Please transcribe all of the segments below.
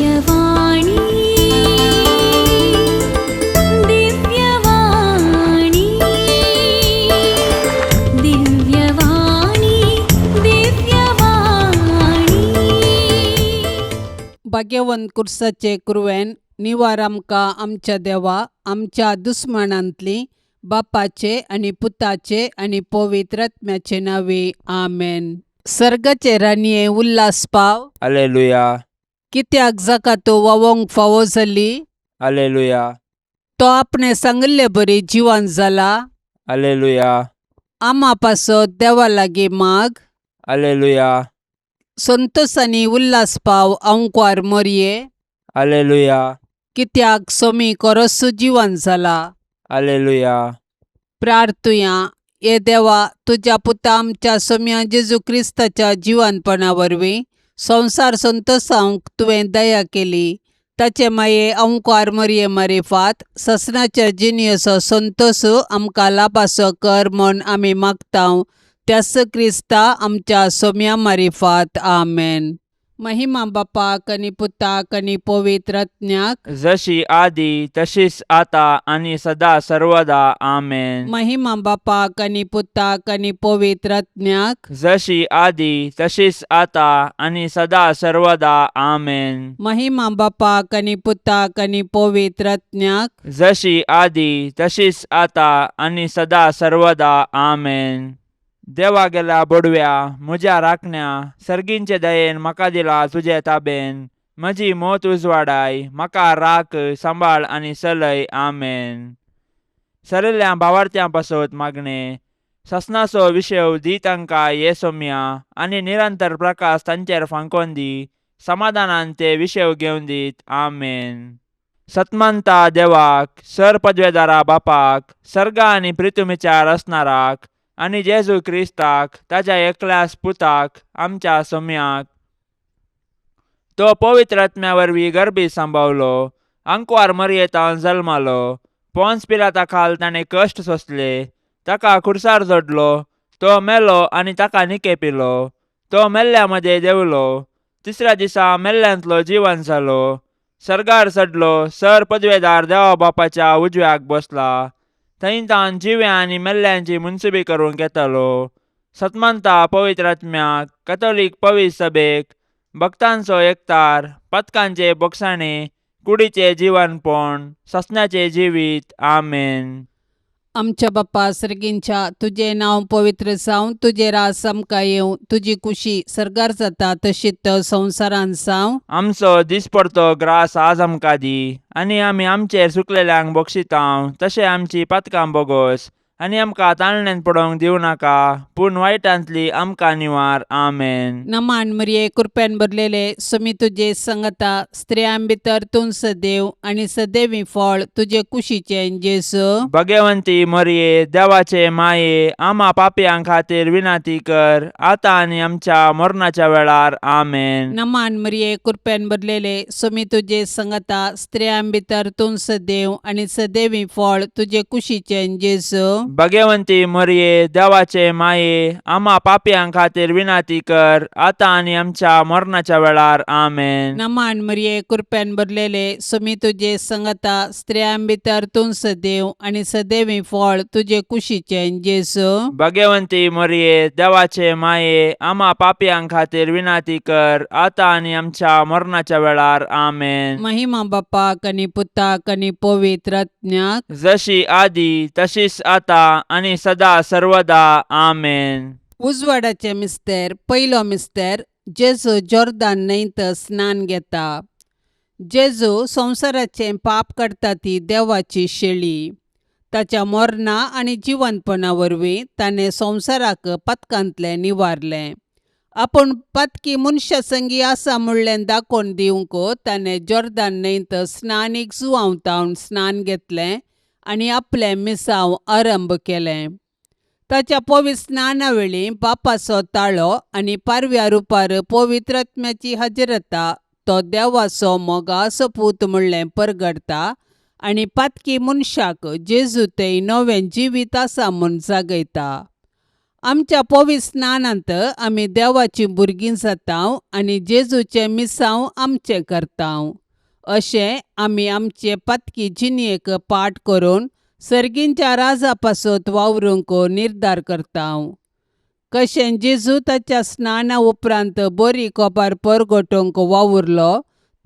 दिव्यवाणी, दिव्यवाणी, दिव्यवाणी, दिव्यवाणी. भाग्यवंत कुर्साचे कुरवेन निवार आमकां आमच्या देवा आमच्या दुस्मानांतली बापाचे आनी पुताचे आनी पवित्र आत्म्याचे नांवे आमेन. सर्गाचे राणये उल्हास पाव. अलेलुया. कित्याक जाका तो वावोंक फावो जाली. अलेलुया. तो आपणे सांगिल्ले बरी जिवन जाला. अलेलुया. आमा पासत देवा लागीं माग. अलेलुया. संतोस आनी उल्हास पाव आंकवार मोरये. अलेलुया. कित्याक सोमी कोरसू जिवन जाला. अलेलुया. प्रार्थुया. हे देवा, तुज्या पुता आमच्या सोम्या जेजू क्रिस्ताच्या जिवनपणा वरवीं संवसार संतोसावंक तुवें दया केली. ताचे माये अंकार मरये मारिफात ससनाच्या जिणेचो संतोस आमकां लाभासो कर म्हूण आमी मागता त्यास क्रिस्ता आमच्या सोम्या मारिफात. आमेन. महिमा बापाक आनी पुताक आनी पवित्र आत्म्याक. जशी आदी तशीच आता आणि सदा सर्वदा. आमेन. महिमा बापाक आनी पुताक आनी पवित्र आत्म्याक. जशी आदी तशीच आता आणि सदा सर्वदा. आमेन. महिमा बापाक आनी पुताक आनी पवित्र आत्म्याक. जशी आदी तशीच आता आणि सदा सर्वदा. आमेन. देवा गेल्या बोडव्या म्हज्या राखण्या, सर्गींचे दयेन म्हाका दिला तुजे ताबेन. म्हजी मोत उजवाडाय, म्हाका राख, सांबाळ आनी चलय. आमेन. सरिल्ल्या भावार्थ्यां पासत मागणें. ससनाचो विशेव दी तांकां ये सोम्या आनी निरंतर प्रकाश तांचेर फांकोन दी. समाधानान ते विशेव घेवन दीत. आमेन. सतमंता देवाक, सर पदवेदारा बापाक, सर्गा आनी प्रितुमीच्या रचणाराक आनी जेजू क्रिस्ताक ताज्या एकल्याच पुताक आमच्या सोम्याक, तो पवित्र आत्म्या वरवीं गर्भी सांबावलो, आंकवार मरयेतान जल्मालो, पोन्स पिलाता खाल ताणें कश्ट सोंसले, ताका खुर्सार जोडलो, तो मेलो आनी ताका निकेपिलो, तो मेल्ल्या मदें देंवलो, तिसऱ्या दिसा मेल्ल्यांतलो जिवन जालो, सर्गार चडलो, सर पदवेदार देवा बापाच्या उजव्याक बसला, थंय तावन जिव्या आनी मेल्ल्यांची मुनसुबी करूंक येतालो. सतमंता पवित्र आत्म्याक, कथोलीक पवित्र सभेक, भक्तांचो एकतार, पथकांचे बोगसाणे, कुडीचे जिवनपण, ससनाचें जिवीत. आमेन. आमच्या बाप्पा सर्गींच्या, तुजें नांव पवित्र जावं, तुजें रास आमकां येवं, तुजी कुशी सर्गार जाता तशीच संवसारांत जावं. आमचो दिसपडतो ग्रास आज आमकां दी आनी आमी आमचेर चुकलेल्यांक बक्षितांव तशें आमची पातकां बोगोस आनी आमकां ताळण्यांत पडोवंक दिवं नाका, पूण वायटांतली आमकां निवार. आमेन. नमान मरिये, कृपेन भरलेले, सुमी तुजे संगता, स्त्रियां भितर तूं सदैव आनी सदैवी फळ तुजे कुशीचें जेजू. भगवंती मरये, देवाचे माये, आमा पापयां खातीर विनंती कर आतां आनी आमच्या मरणाच्या वेळार. आमेन. नमान मरिये, कृपेन भरलेले, सुमी तुजे संगता, स्त्रियां भितर तूं सदैव आनी सदैवी फळ तुजे कुशीचें जेजू. भगवंती मरये, देवाचे माये, आमा पापयां खातीर विनंती कर आतां आनी आमच्या मरणाच्या वेळार. आमेन. नमान मरिये, कृपेन भरलेले, सुमी तुजे संगता, स्त्रियां भितर तूं सदैव आनी सदैवी फळ तुजे कुशीचें जेजू. भगवंती मरये, देवाचे माये, आमा पापयां खातीर विनंती कर आतां आनी आमच्या मरणाच्या वेळार. आमेन. महिमा बापाक आनी पुताक आनी पवित्र आत्म्याक. जशी आदी तशीच आता आनी सदा सर्वदा. आमेन. उजवाडाचे मिस्तेर. पयलो मिस्तेर. जेजू जोर्दान न्हंयत स्नान घेता. जेजू संवसाराचें पाप काडटा ती देवाची शेळी. ताच्या मरणा आनी जिवनपणा वरवीं ताणें संवसाराक पातकांतलें निवारलें. आपूण पातकी मनशा संगी आसा म्हणलें दाखोवन दिवंक ताणें जोर्दान न्हंयत स्नानीक जुवांव स्नान घेतलें आनी आपलें मिसांव आरंभ केलें. ताच्या पवित्र स्नाना वेळी बापाचो ताळो आनी पारव्या रुपार पवित्र आत्म्याची हजरता तो देवाचो मोगाचो पूत म्हणलें परगडता आनी पातकी मनशाक जेजू थंय नवें जिवीत आसा म्हूण जागयता. आमच्या पवित्र स्नानांत आमी देवाचीं भुरगीं जातांव आनी जेजूचें मिसांव आमचें करतांव. अशें आमी आमचे पातकी जिणेक पाठ करून सर्गींच्या राजा पासत वावरूंक निर्धार करतांव. कशें जेजू ताच्या स्नाना उपरांत बरी कोपार परगटोवंक वावुरलो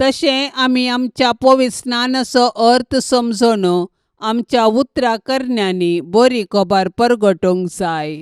तशें आमी आमच्या पवित्र स्नानाचो अर्थ समजून आमच्या उतरां करण्यांनी बरी खबर परगटोवंक जाय.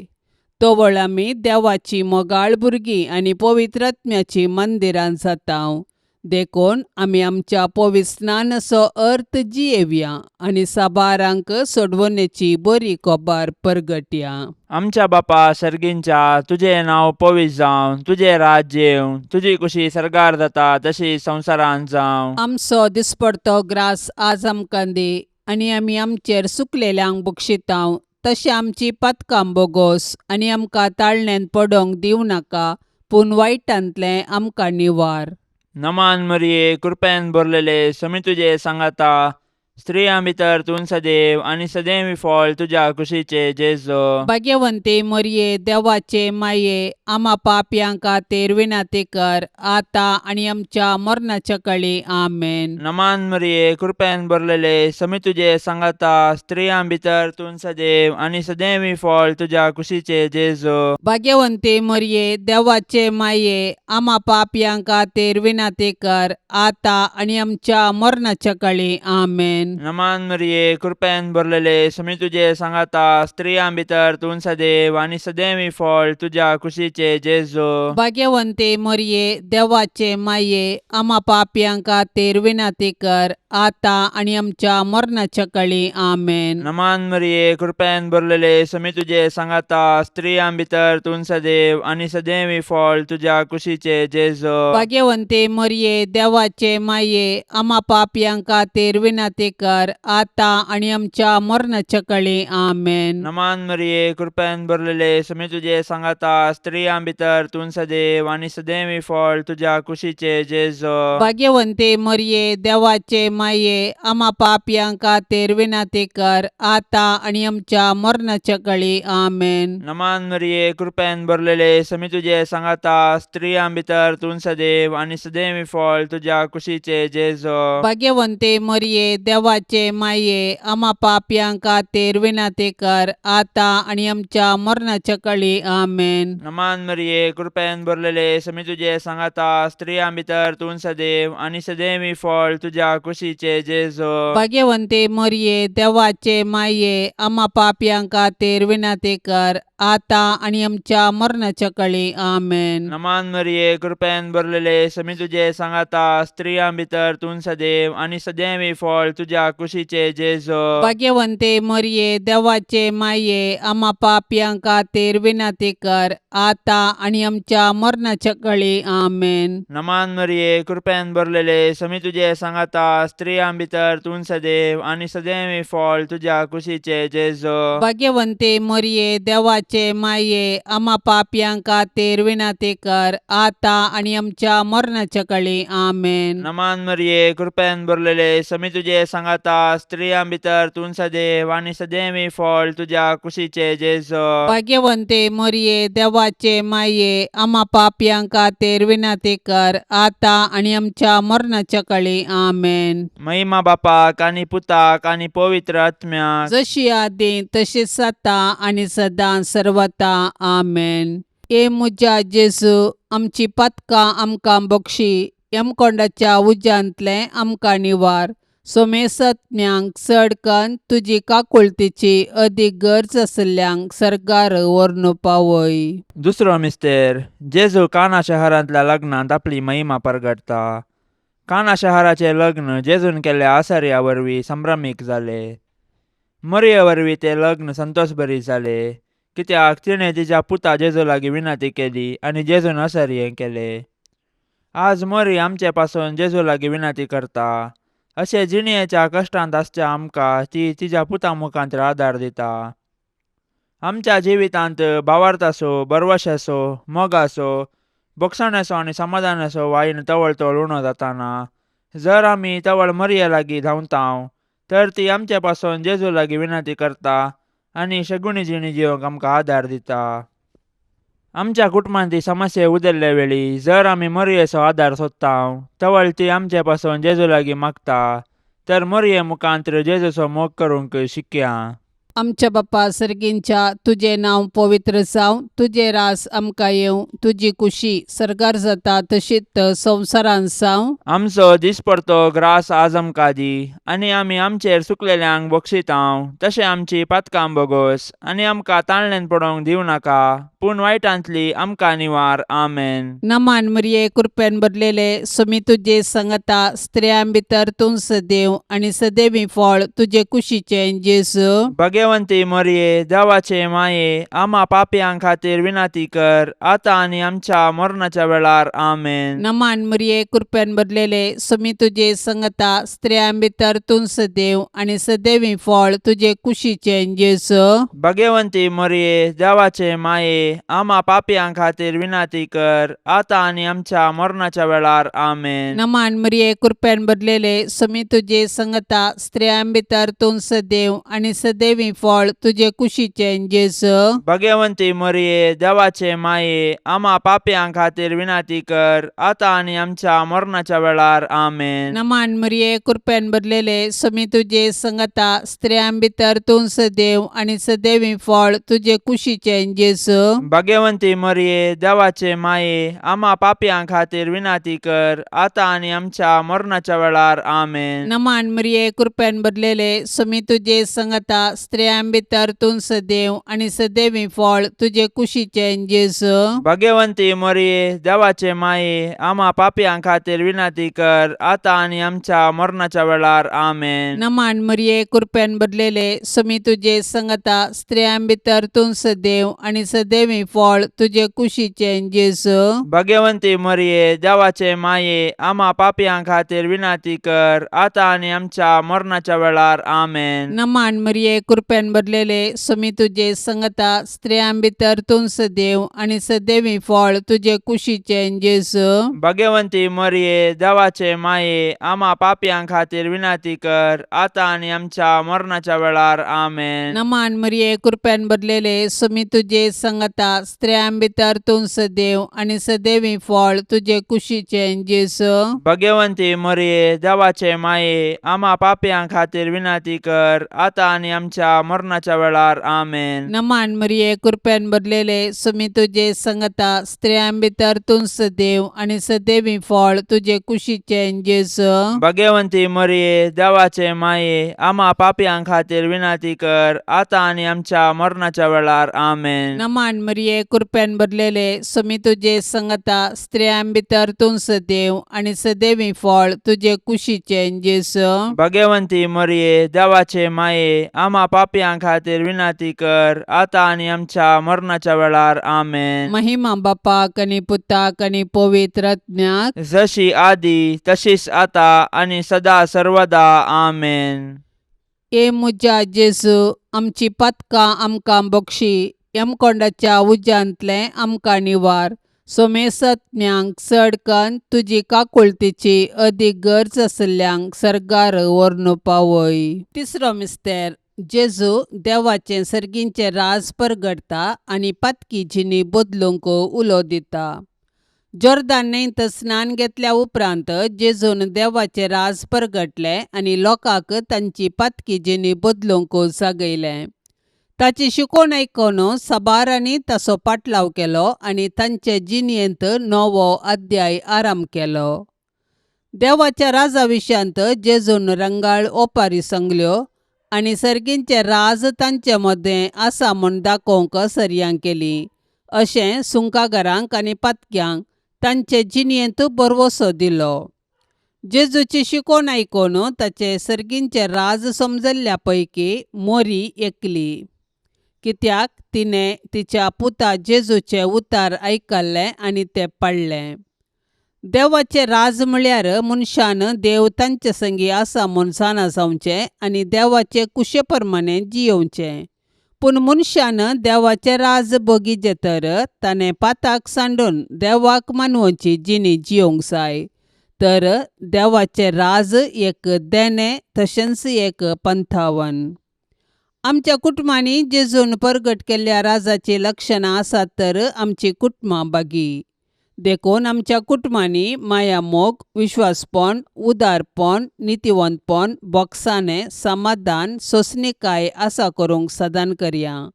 तवळ आमी देवाची मोगाळ भुरगीं आनी पवित्र आत्म्याचीं मंदिरां जातांव. देखून आमी आमच्या पवित्र स्नानाचो अर्थ जियेवया आनी साबारांक सोडवणेची बरी खबर परगटया. आमच्या बापा सर्गींच्या, तुजें नांव पवित्र जावं, तुजें राज्य येवं, तुजी कुशी सर्गार जाता तशी संवसारांत जावं. आमचो दिसपडतो ग्रास आज आमकां दी आनी आमी आमचेर सुकलेल्यांक बक्षितांव तशें आमची पातकां बोगोस आनी आमकां ताळण्यांत पडोंक दिवं नाका पूण वायटांतलें आमकां निवार. नमान मरिये, कृपेन भरलेले, समी तुजे सांगाता, स्त्रियां भितर तूं सदैव आनी सदैव फळ तुज्या कुशीचे जेजो. भाग्यवंती मरये, देवाचे माये, आमा पापयां खातीर विनंती कर आतां आनी आमच्या मरणाच्या कळी. आमेन. नमान मरिये, कृपेन भरलेले, समी तुजे सांगाता, स्त्रियां भितर तूं सदैव आनी सदैव फळ तुज्या कुशीचे जेजो. भाग्यवंती मरये, देवाचे माये, आमा पापयां खातीर विनंती कर आतां आनी आमच्या मरणाच्या कळी. आमेन. नमान मरिये, कृपेन भरलेले, समी तुजे सांगाता, स्त्रियां भितर तूं सदैव आनी सदैव फळ तुज्या कुशीचे जेजो. भाग्यवंती मरये, देवाचे माये, आमा पापयां खातीर विनंती कर आतां आनी आमच्या मरणाच्या कळी. आमेन. नमान मरिये, कृपेन भरलेले, समी तुजे सांगाता, स्त्रियां भितर तूं सदैव आनी सदैव फळ तुज्या कुशीचे जेजो. भाग्यवंती मरये, देवाचे माये, आमा पापयां खातीर विनंती कर आतां आनी आमच्या मरणाच्या कळी. आमेन. नमान मरिये, कृपेन भरलेले, समी तुजे सांगाता, स्त्रियां भितर तूं सदैव आनी सदैव फळ तुज्या कुशीचे जेजो. भाग्यवंती मरये, देवाचे माये, आमा पापयां खातीर विनंती कर आतां आनी आमच्या मरणाच्या कळी. आमेन. नमान मरिये, कृपेन भरलेले, समी तुजे सांगाता, स्त्रियां भितर तूं सदैव आनी सदैव फळ तुज्या कुशीचे जेजो. भाग्यवंती मरये, देवाचे माये, आमा पापयां खातीर विनंती कर आतां आनी आमच्या मरणाच्या कळी. आमेन. नमान मरिये, कृपेन भरलेले, समी तुजे सांगाता, स्त्रियां भितर तूं सदैव आनी सदैव फळ तुज्या कुशीचे जेजो. भाग्यवंती मरये, देवाचे माये, आमा पापयां खातीर विनंती कर आतां आनी आमच्या मरणाच्या कळी. आमेन. नमान मरिये, कृपेन भरलेले, समी तुजे सांगाता, स्त्रियां भितर तूं सदैव आनी सदैव फळ तुज्या कुशीचे जेजो. भाग्यवंती मरये, देवाचे माये, आमा पापयां खातीर विनंती कर आतां आनी आमच्या मरणाच्या कळी. आमेन. नमान मरिये, कृपेन भरलेले, समी तुजे सांगाता, स्त्रियां भितर तूं सदैव आनी सदैव फळ तुज्या कुशीचे जेजो. भाग्यवंती मरये, देवाचे माये, आमा पापयां खातीर विनंती कर आतां आनी आमच्या मरणाच्या कळी. आमेन. नमान मरिये, कृपेन भरलेले, समी तुजे सांगाता, स्त्रियां भितर तूं सदैव आनी सदैव फळ तुज्या कुशीचे जेजो. भाग्यवंती मरये, देवाचे माये, आमा पापयां खातीर विनंती कर आतां आनी आमच्या मरणाच्या कळी. आमेन. महिमा बापाक आनी पुताक आनी पवित्र आत्म्याक, जशी आदी तशीच आतां आनी सदां सर्वता. आमेन. ए म्हज्या जेजू, आमची पातकां आमकां बक्षी, यमकोंडाच्या उज्यांतलें आमकां निवार, सोमेसत्म्यांक चड कन्न तुजी काकुळतीची अदीक गरज आशिल्ल्यांक सर्गार व्हरून पावय. दुसरो मिस्तेर, जेजू काना शहरांतल्या लग्नांत आपली महिमा परगटता. काना शहराचे लग्न जेजून केल्ल्या आसार्या वरवीं संभ्रमीक जाले. मरिये वरवीं ते लग्न संतोषभरीत जाले, कित्याक तिणें तिच्या पुता जेजू लागीं विनंती केली आनी जेजून आसर्ये केले. आज मरी आमचे पासून जेजू लागीं विनंती करता. अशे जिणेच्या कश्टांत आसच्या आमकां ती तिच्या पुता मुखांत आदार दिता. आमच्या जिवितांत भावार्थाचो, भरवशाचो, मोगाचो, भोगसण्याचो आनी समाधानाचो वायन तवळ तवळ उणो जाताना जर आमी तवळ मरिये लागीं धांवतांव तर ती आमचे पासून जेजू लागीं विनंती करता आनी शगुणी जिणी जिवंक आमकां आदार दिता. आमच्या कुटुंबांत समस्या उदरले वेळी जर आमी मोरयेचो आदार सोदता तवळ ती आमचे पासून जेजू लागीं मागता तर मोरये मुखांत्र जेजूचो मोग करूंक शिकया. आमच्या बापा सर्गींच्या तुजें नांव पवित्र जावं, तुजें रास आमकां येवं, तुजी कुशी सर्गार जाता तशीच संवसारांत जावं. आमचो दिसपडतो ग्रास आज आमकां दी आनी आमी आमचेर चुकलेल्यांक बक्षितांव तशें आमची पातकां बोगोस आनी आमकां ताणल्यान पडोवंक दिवं नाका पूण वायटांतली आमकां निवार. आमेन. नमान मरिये, कृपेन भरलेले, सुमी तुजे संगता, स्त्रियां भितर तूं सदैव आनी सदैवी फळ तुजे कुशीचें जेजू. भगवंती मोरये, देवाचे माये, आमा पापयां खातीर विनंती कर आतां आनी आमच्या मरणाच्या वेळार. आमेन. नमान मरिये, कृपेन भरलेले, सुमी तुजे संगता, स्त्रियां भितर तूं सदैव आनी सदैवी फळ तुजे कुशीचें जेजू. भगवंती मोरये, देवाचे माये, आमा पापयां खातीर विनंती कर आतां आनी आमच्या मरणाच्या वेळार. आमेन. नमान मरिये, कृपेन भरलेले, सुमी तुजे संगता, स्त्रियां भितर तूं सदैव आनी सदैवी फळ तुजे कुशीचें जेजू. भगवंती मोरये, देवाचे माये, आमा पापयां खातीर विनंती कर आतां आनी आमच्या मरणाच्या वेळार. आमेन. नमान मरिये, कृपेन भरलेले, सुमी तुजे संगता, स्त्रियां भितर तूं सदैव आनी सदैवी फळ तुजे कुशीचें जेजू. भगवंती मोरये, देवाचे माये, आमा पापयां खातीर विनंती कर आतां आनी आमच्या मरणाच्या वेळार. आमेन. नमान मरिये, कृपेन भरलेले, सुमी तुजे संगता, स्त्रियां भितर तूं सदैव आनी सदैवी फळ तुजे कुशीचें जेजू. भगवंती मोरये, देवाचे माये, आमा पापयां खातीर विनंती कर आतां आनी आमच्या मरणाच्या वेळार. आमेन. नमान मरिये, कृपेन भरलेले, सुमी तुजे संगता, स्त्रियां भितर तूं सदैव आनी सदैवी फळ तुजे कुशीचें जेजू. भगवंती मोरये, देवाचे माये, आमा पापयां खातीर विनंती कर आतां आनी आमच्या मरणाच्या वेळार. आमेन. नमान मरिये, कृपेन भरलेले, सुमी तुजे संगता, स्त्रियां भितर तूं सदैव आनी सदैवी फळ तुजे कुशीचें जेजू. भगवंती मोरये, देवाचे माये, आमा पापयां खातीर विनंती कर आतां आनी आमच्या मरणाच्या वेळार. आमेन. नमान मरिये, कृपेन भरलेले, सुमी तुजे संगता, स्त्रियां भितर तूं सदैव आनी सदैवी फळ तुजे कुशीचें जेजू. भगवंती मोरये, देवाचे माये, आमा पापयां खातीर विनंती कर आतां आनी आमच्या मरणाच्या वेळार. आमेन. नमान मरिये, कृपेन भरलेले, सुमी तुजे संगता, स्त्रियां भितर तूं सदैव आनी सदैवी फळ तुजे कुशीचें जेजू. भगवंती मोरये, देवाचे माये, आमा पापयां खातीर विनंती कर आतां आनी आमच्या मरणाच्या वेळार. आमेन. नमान मरिये, कृपेन भरलेले, सुमी तुजे संगता, स्त्रियां भितर तूं सदैव आनी सदैवी फळ तुजे कुशीचें जेजू. भगवंती मोरये, देवाचे माये, आमा पापयां खातीर विनंती कर आतां आनी आमच्या मरणाच्या वेळार. आमेन. महिमा बापाक आनी पुताक आनी पवित्र आत्म्याक, जशी आदी तशीच आता आनी सदा सर्वदा. आमेन. ए म्हज्या जेजू, आमची पातकां आमकां बक्षी, यमकोंडाच्या उज्यांतलें आमकां निवार, सोमेसत्म्यांक चड कन्न तुजी काकुळतीची अदीक गरज आशिल्ल्यांक सर्गार व्हरून पावय. तिसरो मिस्तेर, जेजू देवाचें सर्गींचें राज परगटता आनी पातकी जिणी बदलूंक उलो दिता. जोर्दान न्हंयत स्नान घेतल्या उपरांत जेजून देवाचें राज परगटलें आनी लोकांक तांची पातकी जिणी बदलूंक जागयलें. ताची शिकवण आयकून साबारांनी ताचो पाटलाव केलो आनी तांचे जिणेंत नवो अध्याय आराम केलो. देवाच्या राजा विशयांत जेजून रंगाळ ओपारी सांगल्यो आनी सर्गींचें राज तांचे मदें आसा म्हूण दाखोवंक सरयां केली. अशें सुंकागारांक आनी पातक्यांक तांचे जिणेंत भरवसो दिलो. जेजूची शिकवण आयकून ताचें सर्गींचें राज समजल्ल्या पैकी मोरी एकली, कित्याक तिणें तिच्या पुता जेजूचें उतार आयकल्लें आनी तें पाळ्ळें. देवाचें राज म्हळ्यार मनशान देव तांचे संगी आसा म्हूण जाणा जावचें आनी देवाचे कुशे प्रमाणें जियोवचें. पूण मनशान देवाचें राज बगीचें तर ताणें पाताक सांडून देवाक मानवची जिणी जियोवंक जाय. तर देवाचें राज एक देणें तशेंच एक पंथावन. आमच्या कुटुंबांनी जेजून परगट केल्ल्या राजाची लक्षणां आसात तर आमची कुटुंबां बागी. देखून आमच्या कुटुंबांनी मायामोग, विश्वासपण, उदारपण, नितीवंतपण, बोगसाणें, समाधान, सोंसणीकाय आसा करूंक सदान करया.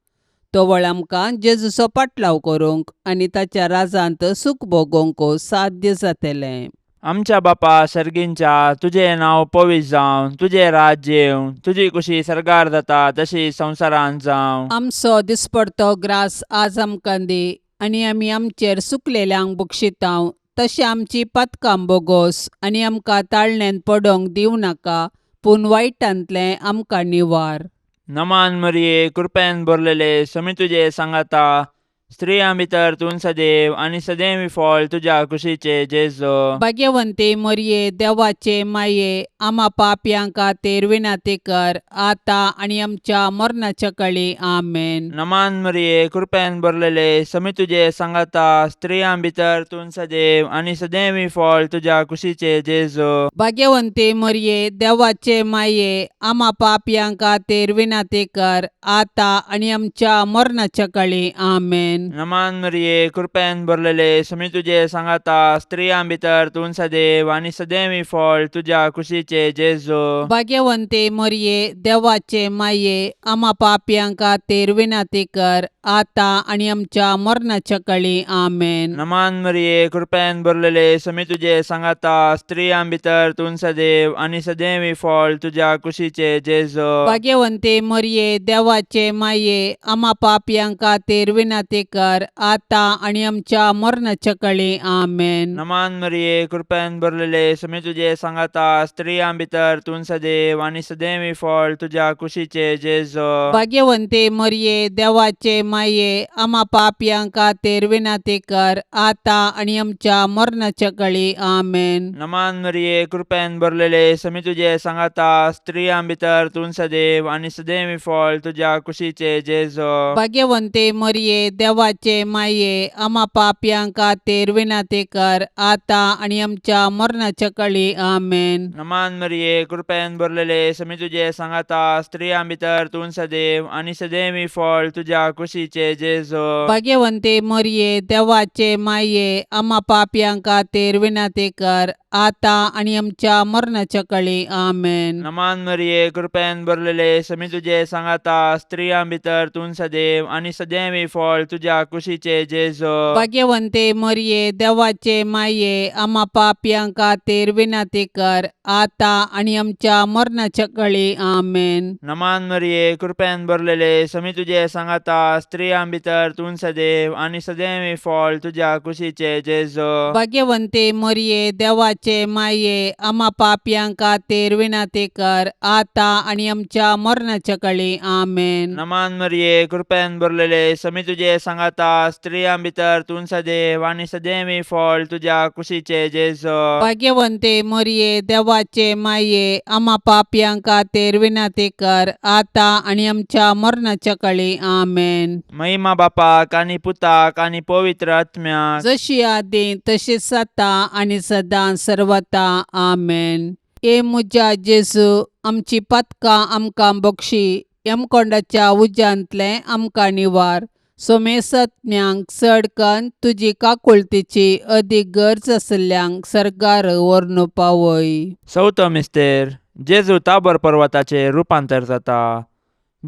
तवळ आमकां जेजूचो पाटलाव करूंक आनी ताच्या राजांत सूख भोगोवंक साध्य जातलें. आमच्या बापा सर्गींच्या, तुजें नांव पवित्र जावं, तुजें राज्य येवं, तुजी कुशी सर्गार जाता तशी संवसारांत जावं. आमचो दिसपडतो ग्रास आज आमकां दी आनी आमी आमचेर सुकलेल्यांक बक्षितांव तशें आमची पातकां बोगोस आनी आमकां ताळण्यांत पडोंक दिवं नाका पूण वायटांतलें आमकां निवार. नमान मरिये, कृपेन भरलेले, समी तुजे सांगाता, स्त्रियां भितर तूं सदैव आनी सदैव फळ तुज्या कुशीचे जेजो. भाग्यवंती मरये, देवाचे माये, आमा पापयां खातीर विनंती कर आतां आनी आमच्या मरणाच्या कळी. आमेन. नमान मरिये, कृपेन भरलेले, समी तुजे सांगाता, स्त्रियां भितर तूं सदैव आनी सदैव फळ तुज्या कुशीचे जेजो. भाग्यवंती मरये, देवाचे माये, आमा पापयां खातीर विनंती कर आतां आनी आमच्या मरणाच्या कळी. आमेन. नमान मरिये, कृपेन भरलेले, समी तुजे सांगाता, स्त्रियां भितर तूं सदैव आनी सदैव फळ तुज्या कुशीचे जेजो. भाग्यवंती मरये, देवाचे माये, आमा पापयां खातीर विनंती कर आतां आनी आमच्या मरणाच्या कळी. आमेन. नमान मरिये, कृपेन भरलेले, समी तुजे सांगाता, स्त्रियां भितर तूं सदैव आनी सदैव फळ तुज्या कुशीचे जेजो. भाग्यवंती मरये, देवाचे माये, आमा पापयां खातीर विनंती कर आतां आनी आमच्या मरणाच्या कळी. आमेन. नमान मरिये, कृपेन भरलेले, समी तुजे सांगाता, स्त्रियां भितर तूं सदैव आनी सदैव फळ तुज्या कुशीचे जेजो. भाग्यवंती मरये, देवाचे माये, आमा पापयां खातीर विनंती कर आतां आनी आमच्या मरणाच्या कळी. आमेन. नमान मरिये, कृपेन भरलेले, समी तुजे सांगाता, स्त्रियां भितर तूं सदैव आनी सदैव फळ तुज्या कुशीचे जेजो. भाग्यवंती मरये, देवाचे माये, आमा पापयां खातीर विनंती कर आतां आनी आमच्या मरणाच्या कळी. आमेन. नमान मरिये, कृपेन भरलेले, समी तुजे सांगाता, स्त्रियां भितर तूं सदैव आनी सदैव फळ तुज्या कुशीचे जेजो. भाग्यवंती मरये, देवाचे माये, आमा पापयां खातीर विनंती कर आतां आनी आमच्या मरणाच्या कळी. आमेन. नमान मरिये, कृपेन भरलेले, समी तुजे सांगाता, स्त्रियां भितर तूं सदैव आनी सदैव फळ तुज्या कुशीचे जेजो. भाग्यवंती मरये, देवाचे माये, आमा पापयां खातीर विनंती कर आतां आनी आमच्या मरणाच्या कळी. आमेन. नमान मरिये, कृपेन भरलेले, समी तुजे सांगाता, स्त्रियां भितर तूं सदैव आनी सदैव फळ तुज्या कुशीचे जेजो. भाग्यवंती मरये, देवाचे माये, आमा पापयां खातीर विनंती कर आतां आनी आमच्या मरणाच्या कळी. आमेन. नमान मरिये, कृपेन भरलेले, समी तुजे सांगाता, स्त्रियां भितर तूं सदैव आनी सदैव फळ तुज्या कुशीचे जेजो. भाग्यवंती मरये, देवाचे माये, आमा पापयां खातीर विनंती कर आतां आनी आमच्या मरणाच्या कळी. आमेन. महिमा बापाक आनी पुताक आनी पवित्र आत्म्याक, जशी आदी तशीच आतां आनी सदां सर्वता. आमेन. ए म्हज्या जेजू, आमची पातकां आमकां बक्षी, यमकोंडाच्या उज्यांतलें आमकां निवार, सोमेसत्म्यांक चड कन्न तुजी काकुळतीची अदीक गरज आशिल्ल्यांक सर्गार व्हरून पावय. चवथो मिस्तेर, जेजू ताबर पर्वताचेर रुपांतर जाता.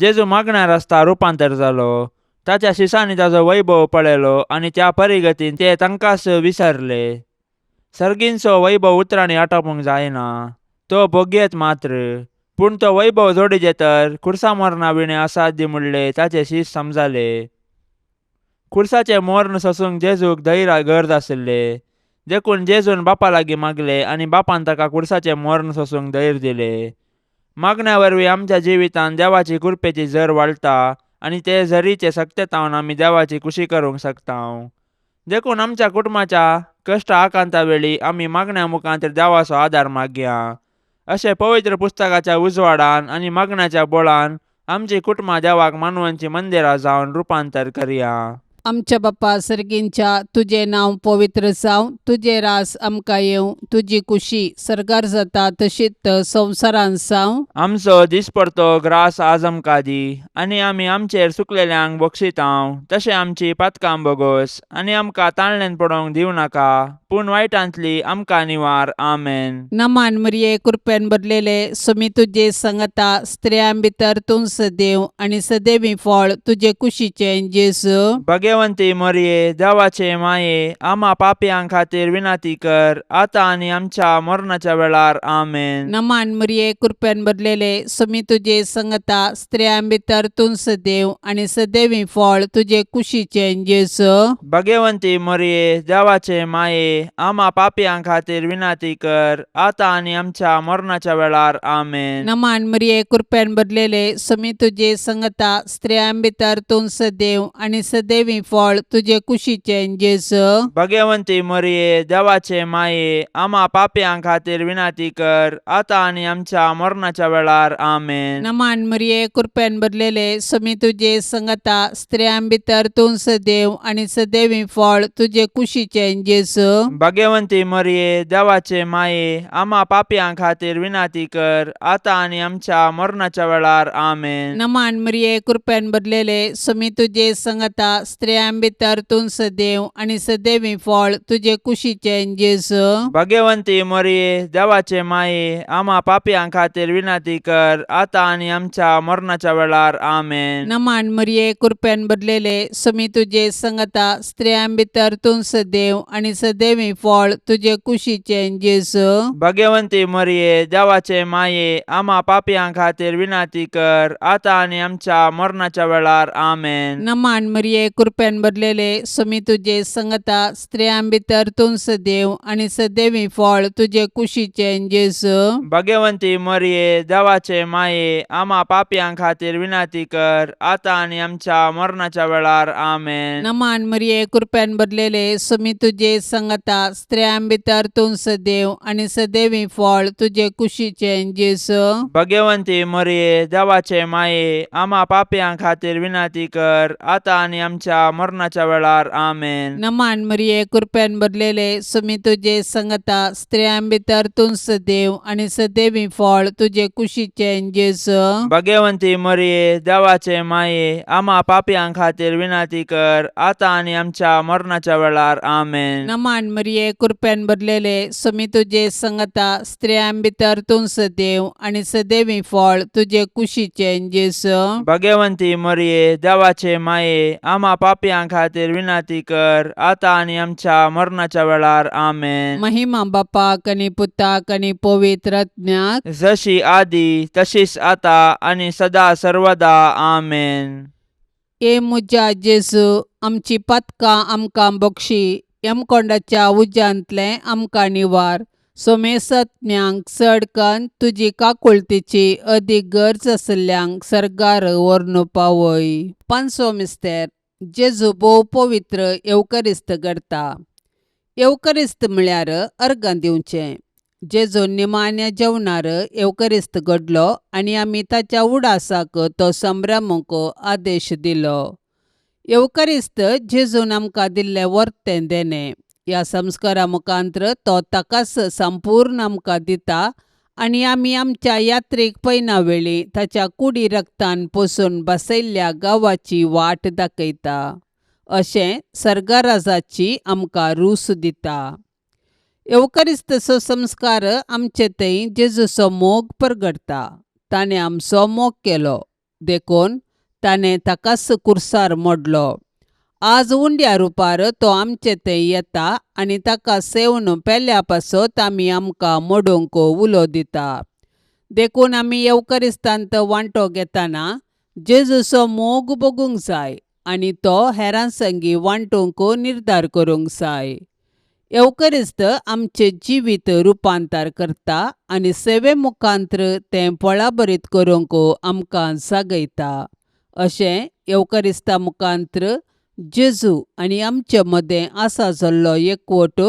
जेजू मागण्यार आसता रुपांतर जालो. ताच्या शिसांनी ताजो वैभव पळयलो आनी त्या परिगतीन ते तांकांच विसरले. सर्गींचो वैभव उतरांनी आटोवंक जायना, तो भोगयेत मात्र, पूण तो वैभव जोडीजे तर खुर्सा मरणा विणे असाध्य म्हणले ताचे शीस समजाले. खुर्साचें मर्ण सोसूंक जेजूक धैर्य गरज आशिल्ले, देखून जेजून बापा लागीं मागले आनी बापान ताका खुर्साचें मर्ण सोसूंक धैर्य दिले. मागण्या वरवीं आमच्या जिवितांत देवाची कृपेची झर वाडटा आनी ते झरीचे सक्तेतावन आमी देवाची खुशी करूंक शकता. देखून आमच्या कुटुंबाच्या कश्ट आकांता वेळी आमी मागण्या मुखांत देवाचो आदार मागया. अशें पवित्र पुस्तकाच्या उजवाडान आनी मागण्याच्या बळान आमची कुटुंबां देवाक मानवांची मंदिरां जावन रुपांतर करया. आमच्या बापा सर्गींच्या तुजें नांव पवित्र जावं, तुजें रास आमकां येवं, तुजी कुशी सर्गार जाता तशीच संवसारांत जावं. आमचो दिसपडतो ग्रास आज आमकां दी आनी आमी आमचेर चुकलेल्यांक बक्षितांव तशें आमची पातकां बोगोस आनी आमकां ताणल्यान पडोवंक दिवं नाका पूण वायटांतली आमकां निवार. आमेन. नमान मरिये, कृपेन भरलेले, सुमी तुजे संगता, स्त्रियां भितर तूं सदैव आनी सदैवी फळ तुजे कुशीचें जेजू. भगवंती मोरये, देवाचे माये, आमा पापयां खातीर विनंती कर आतां आनी आमच्या मरणाच्या वेळार. आमेन. नमान मरिये, कृपेन भरलेले, सुमी तुजे संगता, स्त्रियां भितर तूं सदैव आनी सदैवी फळ तुजे कुशीचें जेजू. भगवंती मोरये, देवाचे माये, आमा पापयां खातीर विनंती कर आतां आनी आमच्या मरणाच्या वेळार. आमेन. नमान मरिये, कृपेन भरलेले, सुमी तुजे संगता, स्त्रियां भितर तूं सदैव आनी सदैवी फळ तुजे कुशीचें जेजू. भगवंती मोरये, देवाचे माये, आमा पापयां खातीर विनंती कर आतां आनी आमच्या मरणाच्या वेळार. आमेन. नमान मरिये, कृपेन भरलेले, सुमी तुजे संगता, स्त्रियां भितर तूं सदैव आनी सदैवी फळ तुजे कुशीचें जेजू. भगवंती मोरये, देवाचे माये, आमा पापयां खातीर विनंती कर आतां आनी आमच्या मरणाच्या वेळार. आमेन. नमान मरिये, कृपेन भरलेले, सुमी तुजे संगता, स्त्रियां भितर तूं सदैव आनी सदैवी फळ तुजे कुशीचें जेजू. भगवंती मोरये, देवाचे माये, आमा पापयां खातीर विनंती कर आतां आनी आमच्या मरणाच्या वेळार. आमेन. नमान मरिये, कृपेन भरलेले, सुमी तुजे संगता, स्त्रियां भितर तूं सदैव आनी सदैवी फळ तुजे कुशीचें जेजू. भगवंती मोरये, देवाचे माये, आमा पापयां खातीर विनंती कर आतां आनी आमच्या मरणाच्या वेळार. आमेन. नमान मरिये, कृपेन भरलेले, सुमी तुजे संगता, स्त्रियां भितर तूं सदैव आनी सदैवी फळ तुजे कुशीचें जेजू. भगवंती मोरये, देवाचे माये, आमा पापयां खातीर विनंती कर आतां आनी आमच्या मरणाच्या वेळार. आमेन. नमान मरिये, कृपेन भरलेले, सुमी तुजे संगता, स्त्रियां भितर तूं सदैव आनी सदैवी फळ तुजे कुशीचें जेजू. भगवंती मोरये, देवाचे माये, आमा पापयां खातीर विनंती कर आतां आनी आमच्या मरणाच्या वेळार. आमेन. नमान मरिये, कृपेन भरलेले, सुमी तुजे संगता, स्त्रियां भितर तूं सदैव आनी सदैवी फळ तुजे कुशीचें जेजू. भगवंती मोरये, देवाचे माये, आमा पापयां खातीर विनंती कर आतां आनी आमच्या मरणाच्या वेळार. आमेन. नमान मरिये, कृपेन भरलेले, सुमी तुजे संगता, स्त्रियां भितर तूं सदैव आनी सदैवी फळ तुजे कुशीचें जेजू. भगवंती मोरये, देवाचे माये, आमा पापयां खातीर विनंती कर आतां आनी आमच्या मरणाच्या वेळार. आमेन. महिमा बापाक आनी पुताक आनी पवित्र आत्म्याक. जशी आदी तशीच आता आनी सदा सर्वदा. आमेन. ए म्हज्या जेजू, आमची पातकां आमकां बक्षी, यमकोंडाच्या उज्यांतलें आमकां निवार, सोमेसत्म्यांक चड कन्न तुजी काकुळतीची अदीक गरज आशिल्ल्यांक सर्गार व्हरून पावय. पांचवो मिस्तेर, जेजू भोव पवित्र येवकरिस्त करता. येवकरिस्त म्हळ्यार अर्गां दिवचें. जेजू निमाण्या जेवणार येवकरिस्त घडलो आनी आमी ताच्या उडासाक तो संभ्रमूंक आदेश दिलो. येवकरिस्त जेजून आमकां दिल्लें वर्तें देणें. ह्या संस्कारा मुखांत्र तो ताकाच संपूर्ण आमकां दिता आनी आमी आमच्या यात्रेक पयना वेळी ताच्या कुडी रक्तान पोसून बसयल्ल्या गांवाची वाट दाखयता. अशें सर्गराजाची आमकां रूस दिता. येवकरिस्तचो संस्कार आमचे थंय जेजूचो मोग परगटता. ताणें आमचो मोग केलो देखून ताणें ताकाच कुर्सार मोडलो. आज उंड्या रुपार तो आमचे थंय येता आनी ताका सेवन पेल्या पासत आमी आमकां मोडूंक उलो दिता. देखून आमी येवकरिस्तांत वांटो घेतना जेजूचो मोग बगूंक जाय आनी तो हेरां संगी वांटूंक निर्धार करूंक जाय. येवकरिस्त आमचें जिवीत रुपांतर करता आनी सेवे मुखांत्र तें फळाभरीत करूंक आमकां जागयता. अशें येवकरिस्ता मुखांत्र जेजू आनी आमचे मदें आसा जाल्लो एकवट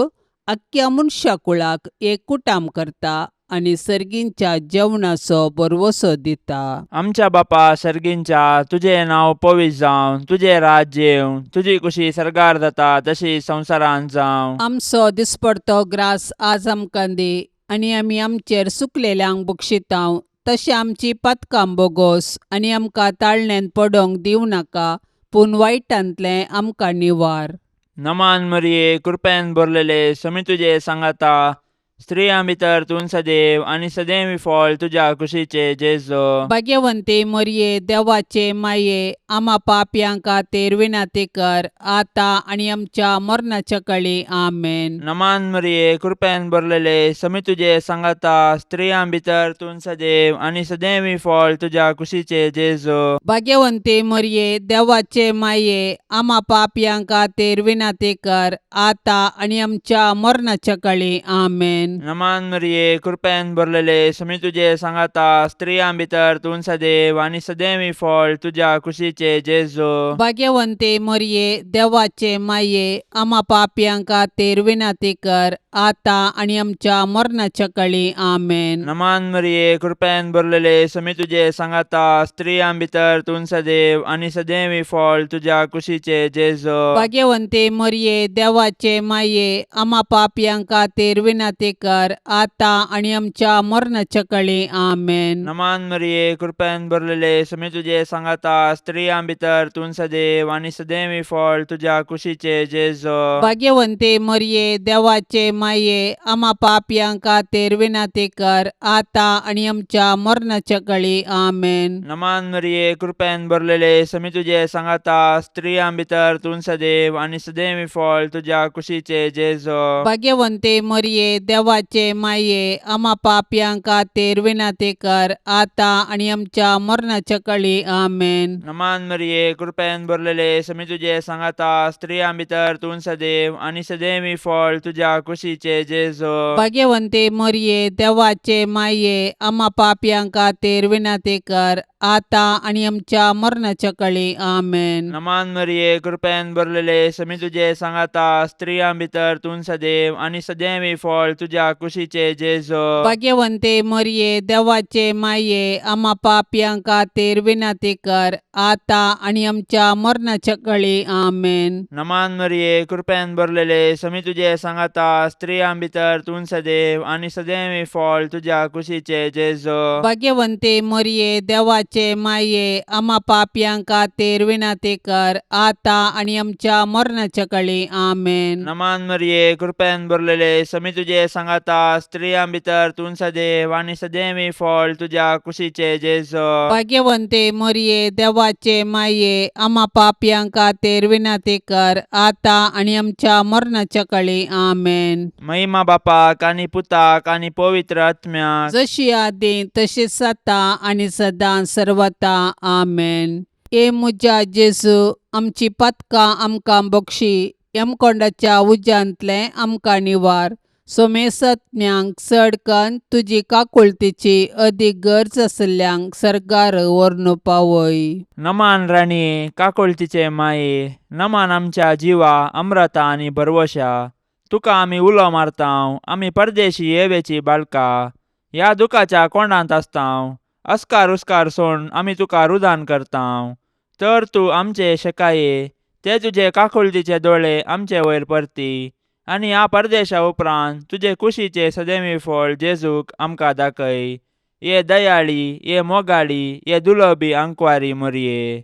आख्ख्या मनशा कुळाक एक कुटाम करता. आनी सर्गींच्या जेवणाचो भरवसो दिता. आमच्या बापा सर्गींच्या तुजें नांव पवित्र जावं, तुजें राज्य येवं, तुजी कुशी सर्गार जाता तशी संवसारांत जावं. आमचो दिसपडतो ग्रास आज आमकां दी आनी आमी आमचेर सुकलेल्यांक बक्षितांव तशें आमची पातकां बोगोस आनी आमकां ताळण्यांत पडोंक दिवं नाका पूण वायटांतलें आमकां निवार. नमान मरिये, कृपेन भरलेले, समी तुजे सांगाता, स्त्रियां भितर तूं सदैव आनी सदैव फळ तुज्या कुशीचे जेजो. भाग्यवंती मरये, देवाचे माये, आमा पापयां खातीर विनंती कर आतां आनी आमच्या मरणाच्या कळी. आमेन. नमान मरिये, कृपेन भरलेले, समी तुजे सांगाता, स्त्रियां भितर तूं सदैव आनी सदैव फळ तुज्या कुशीचे जेजो. भाग्यवंती मरये, देवाचे माये, आमा पापयां खातीर विनंती कर आतां आनी आमच्या मरणाच्या कळी. आमेन. नमान मरिये, कृपेन भरलेले, समी तुजे सांगाता, स्त्रियां भितर तूं सदैव आनी सदैव फळ तुज्या कुशीचे जेजो. भाग्यवंती मरये, देवाचे माये, आमा पापयां खातीर विनंती कर आतां आनी आमच्या मरणाच्या कळी. आमेन. नमान मरिये, कृपेन भरलेले, समी तुजे सांगाता, स्त्रियां भितर तूं सदैव आनी सदैव फळ तुज्या कुशीचे जेजो. भाग्यवंती मरये, देवाचे माये, आमा पापयां खातीर विनंती कर आतां आनी आमच्या मरणाच्या कळी. आमेन. नमान मरिये, कृपेन भरलेले, समी तुजे सांगाता, स्त्रियां भितर तूं सदैव आनी सदैव फळ तुज्या कुशीचे जेजो. भाग्यवंती मरये, देवाचे माये, आमा पापयां खातीर विनंती कर आतां आनी आमच्या मरणाच्या कळी. आमेन. नमान मरिये, कृपेन भरलेले, समी तुजे सांगाता, स्त्रियां भितर तूं सदैव आनी सदैव फळ तुज्या कुशीचे जेजो. भाग्यवंती मरये, देवाचे माये, आमा पापयां खातीर विनंती कर आतां आनी आमच्या मरणाच्या कळी. आमेन. नमान मरिये, कृपेन भरलेले, समी तुजे सांगाता, स्त्रियां भितर तूं सदैव आनी सदैव फळ तुज्या कुशीचे जेजो. भाग्यवंती मरये, देवाचे माये, आमा पापयां खातीर विनंती कर आतां आनी आमच्या मरणाच्या कळी. आमेन. नमान मरिये, कृपेन भरलेले, समी तुजे सांगाता, स्त्रियां भितर तूं सदैव आनी सदैव फळ तुज्या कुशीचे जेजो. भाग्यवंती मरये, देवाचे माये, आमा पापयां खातीर विनंती कर आतां आनी आमच्या मरणाच्या कळी. आमेन. नमान मरिये, कृपेन भरलेले, समी तुजे सांगाता, स्त्रियां भितर तूं सदैव आनी सदैव फळ तुज्या कुशीचे जेजो. भाग्यवंती मरये, देवाचे माये, आमा पापयां खातीर विनंती कर आतां आनी आमच्या मरणाच्या कळी. आमेन. नमान मरिये, कृपेन भरलेले, समी तुजे सांगाता, स्त्रियां भितर तूं सदैव आनी सदैव फळ तुज्या कुशीचे जेजो. भाग्यवंती मरये, देवाचे माये, आमा पापयां खातीर विनंती कर आतां आनी आमच्या मरणाच्या कळी. आमेन. महिमा बापाक आनी पुताक आनी पवित्र आत्म्याक, जशी आदी तशीच आतां आनी सदां सर्वता. आमेन. ए म्हज्या जेजू, आमची पातकां आमकां बक्षी, यमकोंडाच्या उज्यांतलें आमकां निवार, सोमेसत्म्यांक चड कन्न तुजी काकुळतीची अदीक गरज आशिल्ल्यांक सर्गार व्हरून पावय. नमान राणये, काकुळतीचे माये, नमान आमच्या जिवा अम्रता आनी भरवशा, तुका आमी उलो मारतांव, आमी परदेशी येवेची बाळका, ह्या दुखाच्या कोंडांत आसतांव, अस्कार उस्कार सोड आमी तुका रुदान करतांव, तर तूं आमचे शेकाये ते तुजे काकुळतीचे दोळे आमचे वयर परती आनी ह्या परदेशा उपरांत तुजे कुशीचे सदैवी फळ जेजूक आमकां दाखय. ये दयाळी, ये मोगाळी, ये दुलबी आंकवारी मोरये,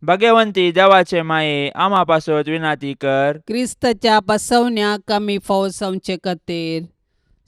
भाग्यवंती देवाचे माये, आमा पासत विनाती कर. क्रिस्ताच्या बसवण्याक आमी फावो जावचे खातीर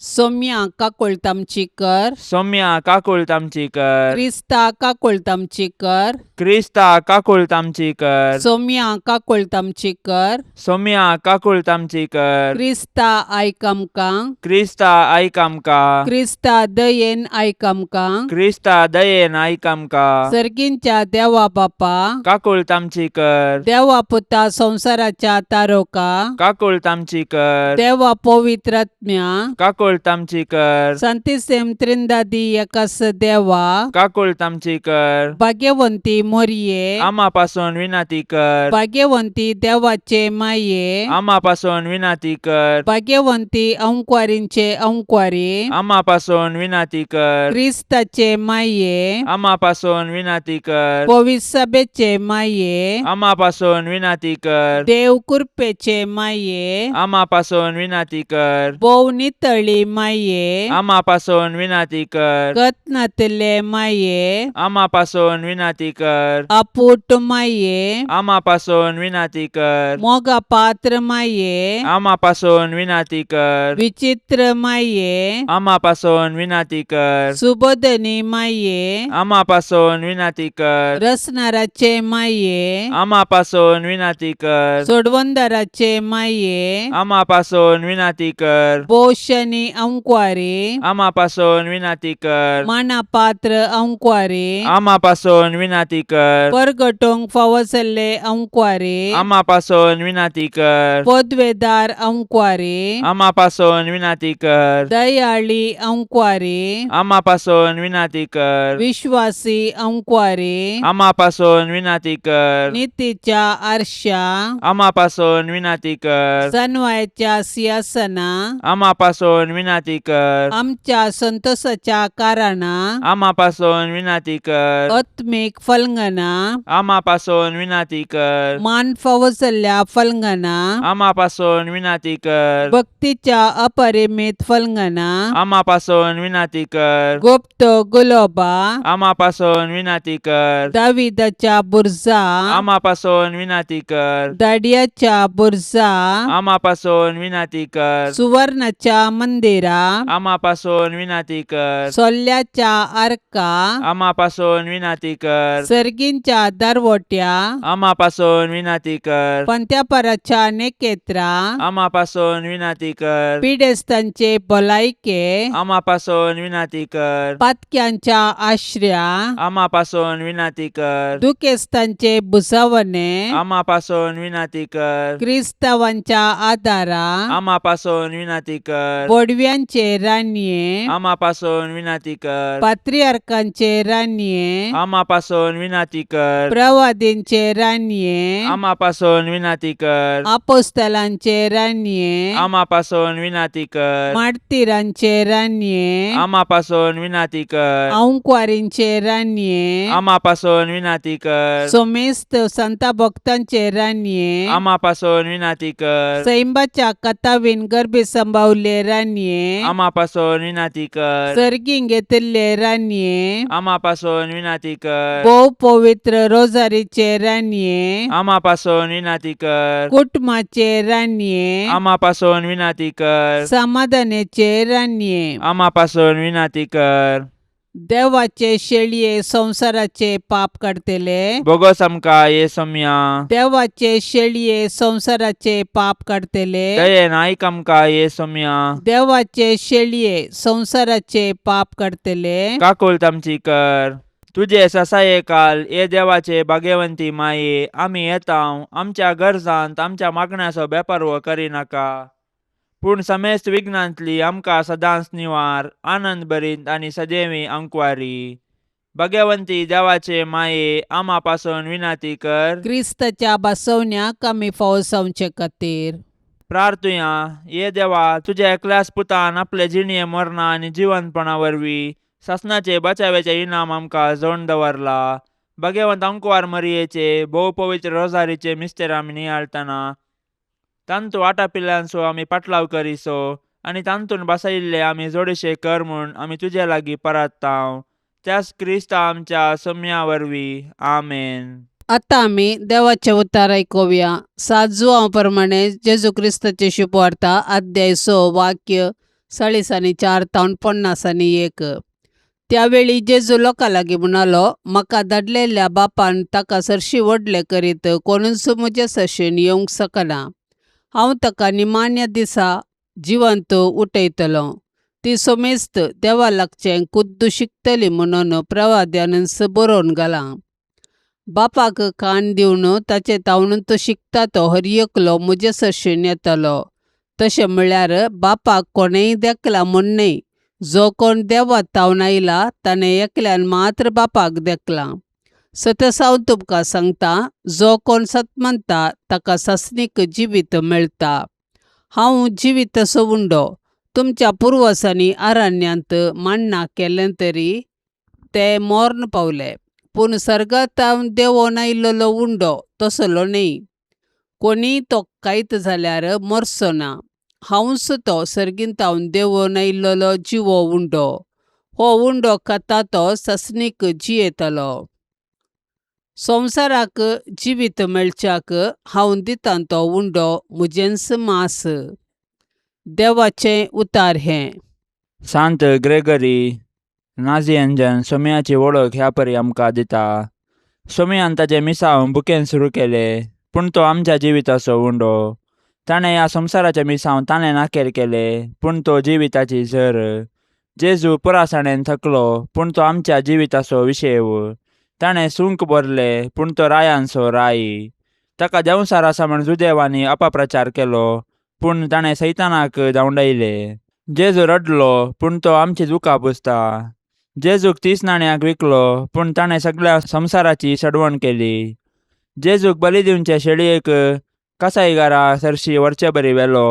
सोम्या काकुळट आमची कर. सोम्या काकुळट आमची कर. क्रिस्ता काकुळट आमची कर. क्रिस्ता काकुळट आमची कर. सोम्या काकुळट आमची कर. सोम्या काकुळट आमची कर. क्रिस्ता आयक आमकां. क्रिस्ता आयक आमकां. क्रिस्ता दयेन आयक आमकां. क्रिस्ता दयेन आयक आमकां. सर्गींच्या देवा बापा, काकुळट आमची कर. देवा पुता संवसाराच्या तारोका, काकुळट आमची कर. देवा पवित्र आत्म्या, काकुळट काकुळट आमची कर. सांतिसेम त्रिंदादी एकास देवा, काकुळट आमची कर. भाग्यवंती मोरये, आमा पासून विनंती कर. भाग्यवंती देवाचे माये, आमा पासून विनंती कर. भाग्यवंती अंकवारींचे अंकवारी, आमा पासून विनंती कर. क्रिस्ताचे माये, आमा पासून विनंती कर. पविसभेचे माये, आमा पासून विनंती कर. देव कृपेचे माये, आमा पासून विनंती कर. भोव नितळी माये, आमा पासून विनंती कर. गतनातले माये, आमा पासून विनंती कर. अपूट माये, आमा पासून विनंती कर. मोगा पात्र माये, आमा पासून विनंती कर. विचित्र माये, आमा पासून विनंती कर. सुबोधनी माये, आमा पासून विनंती कर. रसनाराचे माये, आमा पासून विनंती कर. सोडवंदाराचे माये, आमा पासून विनंती कर. पोषणी अंकवारी, आमा पासून विनंती कर. मानापात्र अंकवारी, आमा पासून विनंती कर. परगटोंक फावो जाल्ले अंकवारी, आमा पासून विनंती कर. पदवेदार अंकवारी, आमा पासून विनंती कर. दयाळी अंकवारी, आमा पासून विनंती कर. विश्वासी अंकवारी, आमा पासून विनंती कर. नितीच्या आरशा, आमा पासून विनंती कर. सनवायच्या सिंहासना, आमा पासून विनंती कर. आमच्या संतोषाच्या कारणा, आमा पासून विनंती कर. आत्मीक फलंगना, आमा पासून विनंती कर. मान फावो जाल्ल्या फलंगना, आमा पासून विनंती कर. भक्तीच्या अपरिमित फलंगना, आमा पासून विनंती कर. गुप्त गुलोबा, आमा पासून विनंती कर. दाविदाच्या बुरजा, आमा पासून विनंती कर. दाडियाच्या बुरजा, आमा पासून विनंती कर. सुवर्णाच्या मंदिरा, आमा पासून विनंती कर. सोल्ल्याच्या आर्का, आमा पासून विनंती कर. सर्गींच्या दरवट्या, आमा पासून विनंती कर. पंत्यापराच्या नेकेत्रा, आमा पासून विनंती कर. पिडेस्तांचे भलायके, आमा पासून विनंती कर. पातक्यांच्या आश्र्या, आमा पासून विनंती कर. दुखेस्तांचे भुजावणे, आमा पासून विनंती कर. क्रिस्तावांच्या आदारा, आमा पासून विनंती कर. बोडव्यांचे रानये, आमा पासून विनंती कर. पात्रियार्कांचे रानये, आमा पासून विनंती कर. प्रवादींचे रानये, आमा पासून विनंती कर. आपोस्तलांचे रानये, आमा पासून विनंती कर. मार्तीरांचे रानये, आमा पासून विनंती कर. अंकवारींचे रानये, आमा पासून विनंती कर. सोमेस्त संता भक्तांचे रानये, आमा पासून विनंती कर. सैंबाच्या कथावीन गर्भी संभावले रानये, आमा पासून विनंती कर. सर्गीं घेतिल्ले रानये, आमा पासून विनंती कर. भोव पवित्र रोजारीचे रानये, आमा पासून विनंती कर. कुटुंबाचे रानये, आमा पासून विनंती कर. समाधानाचे रानये, आमा पासून विनंती कर. देवाचे शेळये संवसाराचे पाप काडतले, बोगस आमकां ये सोम्या. देवाचे शेळये संवसाराचे पाप काडतले, दयेन आयक आमकां ये सोम्या. देवाचे शेळये संवसाराचे पाप काडतले, काकुळट आमची कर. तुजे ससाये काल ये देवाचे भाग्यवंती माये, आमी येता आमच्या गरजांत आमच्या मागण्याचो बेपर्व करिनाका, पूण समेस्त विघ्नांतली आमकां सदांच निवार, आनंद भरीत आनी सदैवी अंकवारी. भाग्यवंती देवाचे माये, आमा पासून विनंती कर. क्रिस्ताच्या बसवण्याक आमी फावो जावचे खातीर. प्रार्थुया. ये देवा, तुज्या एकल्याच पुतान आपले जिणये मरणा आनी जिवंतपणा वरवीं सासणाचे बचाव्याचे इनाम आमकां जोडून दवरला. भाग्यवंत अंकवार मरियेचे भोव पवित्र रोजारीचे मिस्तेर आमी नियाळतना तांतू आटापिल्ल्यांचो आमी पाटलाव करिसो आनी तांतून बसयिल्ले आमी जोडीशे कर म्हूण आमी तुजे लागीं परत्तांव, त्याच क्रिस्ता आमच्या सोम्या वरवीं. आमेन. आतां आमी देवाचें उतार आयकुया. सात जुवां प्रमाणे जेजू क्रिस्ताची शुभवार्ता, अध्याय 6, वाक्य 40 आनी 4 तावन 50 आनी 1. त्यावेळी जेजू लोकां लागीं म्हणालो, म्हाका धाडलेल्या बापान ताका सरशी व्हडलें करीत कोणूच म्हजे सरशीन येवंक शकना. हांव ताका निमाण्या दिसा जिवंत उठयतलो. ती सोमेस्त देवा लागचें खुद्द शिकतली म्हणून प्रवाद्यानच बरोवन घालां. बापाक कान दिवन ताचे तावणूच शिकता तो हर एकलो म्हजे सरशीन येतलो. तशें म्हळ्यार बापाक कोणेंय देखला म्हूण न्हय. जो कोण देवा तावन आयला ताणें एकल्यान मात्र बापाक देखलां. सतस हांव तुमकां सांगता, जो कोण सत मानता ताका सासणीक जिवीत मेळटा. हांव जिवीत उंडो. तुमच्या पुर्वजांनी अरण्यांत मान्ना केलें तरी ते मोर्न पावले. पूण सर्गांत देंवोन आयिल्लो उंडो तसलो न्हय. कोणीय तो खायत जाल्यार मरचो ना. हांवूच तो सर्गींतावन देंवोन आयिल्लो जिवो उंडो. हो उंडो खाता तो सासणीक जियेतलो. संवसाराक जिवीत मेळच्याक हांव दितां तो उंडो म्हजेंच मांस. देवाचें उतार हें. सांत ग्रेगरी नाझियंजन सोमयाची वळख ह्या परी आमकां दिता. सोमयान ताजें मिसांव बुकेन सुरू केलें, पूण तो आमच्या जिविताचो उंडो. ताणें ह्या संवसाराचें मिसांव ताणें नाकेर केलें, पूण तो जिविताची झर. जेजू पुरासाणेन थकलो, पूण तो आमच्या जिविताचो विशेव. ताणें सुंक भरले, पूण तो रायांचो राय. ताका देंवसार आसा म्हण जुदेवांनी अपप्रचार केलो, पूण ताणें सैतानाक धांवडायले. जेजू रडलो, पूण तो आमची दुकां पुसता. जेजूक 30 नाण्यांक विकलो, पूण ताणें सगळ्या संवसाराची सडवण केली. जेजूक बली दिवचे शेळयेक कसाईगारा सरशी व्हरचे बरी व्हेलो,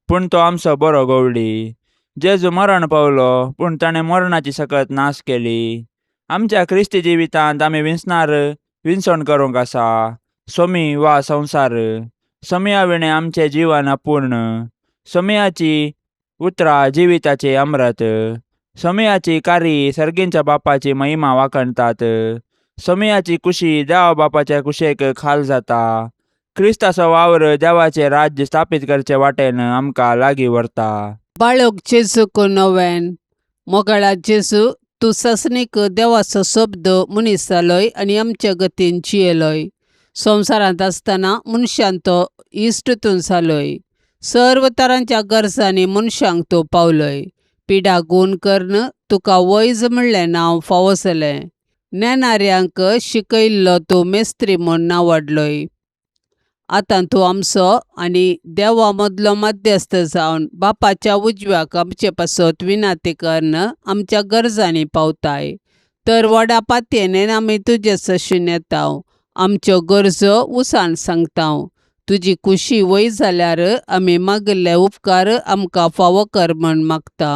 पूण तो आमचो बरो गवळी. जेजू मरण पावलो, पूण ताणें मरणाची सकत नाश केली. आमच्या क्रिस्ती जिवितांत आमी विंचणार विंचवण करूंक आसा, सोमी वा संवसार. सोमया विणें आमचें जिवन अपूर्ण. सोमयाची उतरां जिविताचें अमृत. सोमयाची कार्य सर्गींच्या बापाची महिमा वाखणतात. सोमयाची कुशी देवा बापाच्या कुशेक खाल जाता. क्रिस्ताचो वावर देवाचें राज्य स्थापीत करचे वाटेन आमकां लागीं व्हरता. बाळक जेजूक नव्यान. मोगाळा जेजू, तूं सासणीक देवाचो शब्द मनीस जालोय आनी आमच्या गतीन जियेलोय. संवसारांत आसतना मनशान तो इश्ट तूं जालोय. सर्व तरांच्या गरजांनी मनशांक तूं पावलोय. पिडा गूण करून तुका वैज म्हणलें नांव फावो जालें. नेणाऱ्यांक शिकयल्लो तूं मेस्त्री म्हूण नांवाडलोय. आतां तूं आमचो आनी देवा मदलो मध्यस्थ जावन बापाच्या उजव्याक आमचे पासत विनंती करून आमच्या गरजांनी पावताय. तर व्हडा पातयेन आमी तुजे सशीन येता. आमच्यो गरजो उसान सांगता. तुजी कुशी वय जाल्यार आमी मागिल्ले उपकार आमकां फावो कर म्हण मागता.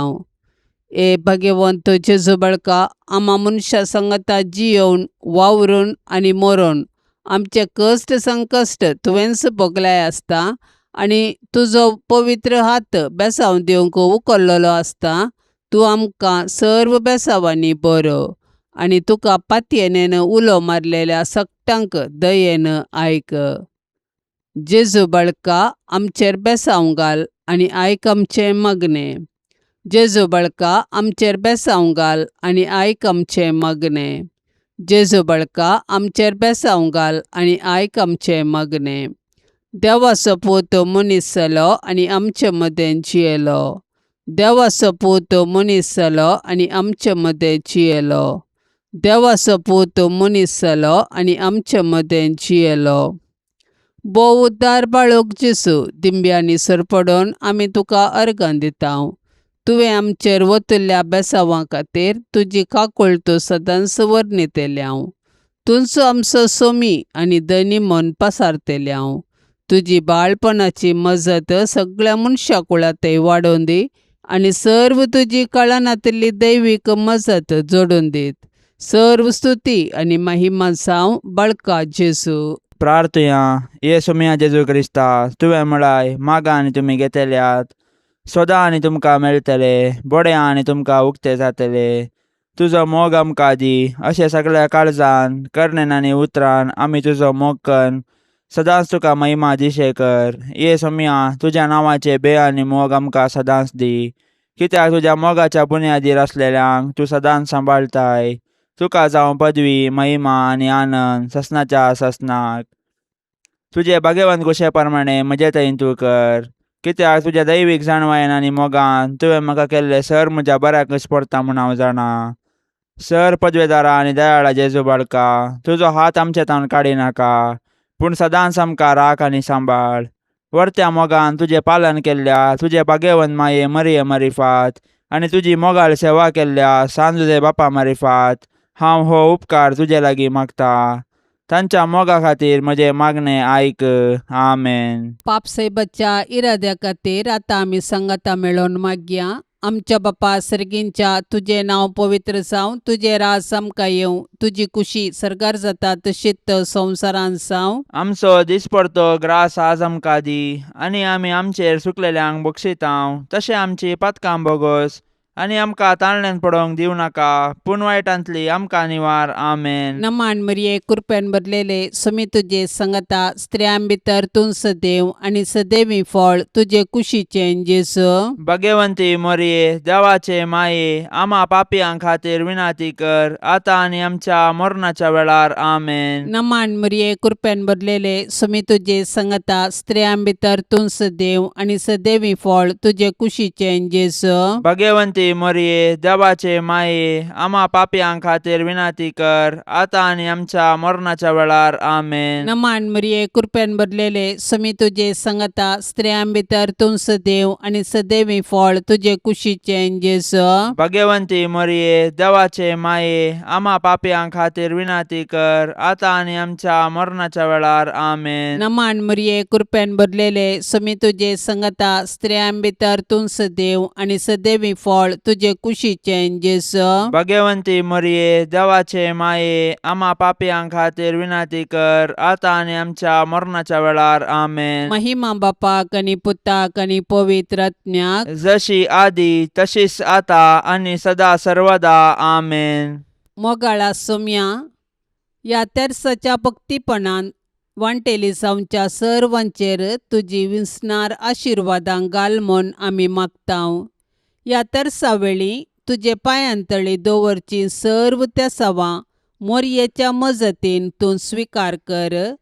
ए भगवंत जेजू बाळका, आमा मनशां सांगाता जियोवन वावरून आनी मरोन आमचे कश्ट संकश्ट तुवेंच भोगल्याय आसता आनी तुजो पवित्र हात बेसांव दिवंक उखल्लेलो आसता. तूं आमकां सर्व बेसांवांनी बरो आनी तुका पातयेन उलो मारलेल्या सगटांक दयेन आयक. जेजू बाळका, आमचेर बेसांव घाल आनी आयक आमचें मागणें. जेजू बाळका, आमचेर बेसांव घाल आनी आयक आमचें मागणें. जेजू बाळका, आमचेर बेसांव घाल आनी आयक आमचें मागणें. देवाचो पूत मनीस जालो आनी आमचे मदें जियेलो. देवाचो पूत मनीस जालो आनी आमचे मदें जियेलो. देवाचो पूत मनीस जालो आनी आमचे मदें जियेलो. भोव उद्दार बाळक जेजू, दिंब्यांनी सरपडोन आमी तुका अर्गां दिता. तुवें आमचेर वतल्या बेसांवां खातीर तुजी काकुळट सदांच वर्णितल्या. तूंच आमचो सोमी आनी धनी म्हूण पसारतल्या. तुजी बाळपणाची मजत सगळ्या मनशा कुळांतय वाडोवन दी आनी सर्व तुजी कळनातली दैवीक मजत जोडून दीत. सर्व स्तुती आनी महिमा जावं बाळका जेजू. प्रार्थया. ये सोमया जेजू क्रिस्ता, तुवें म्हळाय, मागा आनी तुमी घेतल्यात, सोदा आनी तुमकां मेळटले, बोड्या आनी तुमकां उक्ते जातले. तुजो मोग आमकां दी, अशें सगळ्या काळजान करणेन आनी उतरान आमी तुजो मोग कन्न सदांच तुका महिमा दिशे कर. ये सोमया, तुज्या नांवाचे बे आनी मोग आमकां सदांच दी, कित्याक तुज्या मोगाच्या बुन्यादीर आसलेल्यांक तूं सदांच सांबाळताय. तुका जावं पदवी, महिमा आनी आनंद ससनाच्या ससनाक. तुजे भाग्यवंत कुशे प्रमाणे म्हजे थंय तूं कर, कित्याक तुज्या दैवीक जाणवायेन आनी मोगान तुवें म्हाका केल्लें सर म्हज्या बऱ्याकच पडटा म्हूण हांव जाणा. सर पदवेदारा आनी दयाळा जेजू बाळका, तुजो हात आमचे तावन काडिनाका, पूण सदांच आमकां राख आनी सांबाळ. वरत्या मोगान तुजें पालन केल्ल्या तुजे भागेवन माये मरिये मारिफात आनी तुजी मोगाळ सेवा केल्ल्या सांजुजे बापा मारिफात हांव हो उपकार तुजे लागीं मागता. तांच्या मोगा खातीर म्हजें मागणें आयक. आमेन. पापसाहेबाच्या इराद्या खातीर आतां आमी सांगाता मेळोवन मागया. आमच्या बापा सर्गींच्या, तुजें नांव पवित्र जावं, तुजें राज आमकां येवं, तुजी कुशी सर्गार जाता तशीच संवसारांत जावं. आमचो दिसपडतो ग्रास आज आमकां दी आनी आमी आमचेर सुकलेल्यांक बक्षितांव तशें आमची पातकां बोगोस आनी आमकां ताळण्यान पडोवंक दिवं नाका पूण वायटांतली आमकां निवार. आमेन. नमान मरिये, कृपेन भरलेले, समी तुजे संगता, स्त्रियां भितर तूं सदैव आनी सदैवी फळ तुजे कुशीचें जेजू. भगवंती मोरये, देवाचे माये, आमा पापयां खातीर विनाती कर आतां आनी आमच्या मरणाच्या वेळार. आमेन. नमान मरिये, कृपेन भरलेले, समी तुजे संगता, स्त्रियां भितर तूं सदैव आनी सदैवी फळ तुजे कुशीचें जेजू. भगवंती मोरये, देवाचे माये, आमा पापयां खातीर विनाती कर आतां आनी आमच्या मरणाच्या वेळार. आमेन. नमान मरिये, कृपेन भरलेले, समी तुजे संगता, स्त्रियां भितर तूं सदैव आनी सदैवी फळ तुजे कुशीचें जेजू. भगवंती मोरये, देवाचे माये, आमा पापयां खातीर विनाती कर आतां आनी आमच्या मरणाच्या वेळार. आमेन. नमान मरिये, कृपेन भरलेले, समी तुजे संगता, स्त्रियां भितर तूं सदैव आनी सदैवी फळ तुजे कुशीचें जेजू. भगवंती मोरये, देवाचे माये, आमा पापयां खातीर विनाती कर आतां आनी आमच्या मरणाच्या वेळार. आमेन. महिमा बापाक आनी पुताक आनी पवित्र आत्म्याक, जशी आदी तशीच आता आनी सदा सर्वदा. आमेन. मोगाळा सोम्या, ह्या तेर्साच्या भक्तीपणान वांटेली जावच्या सर्वांचेर तुजी विसणार आशिर्वादां घाल म्हूण आमी मागतांव. ह्या तेर्सा वेळी तुजे पांयांतळी दवरची सर्व तेसावां मोरयेच्या मजतीन तूं स्विकार कर.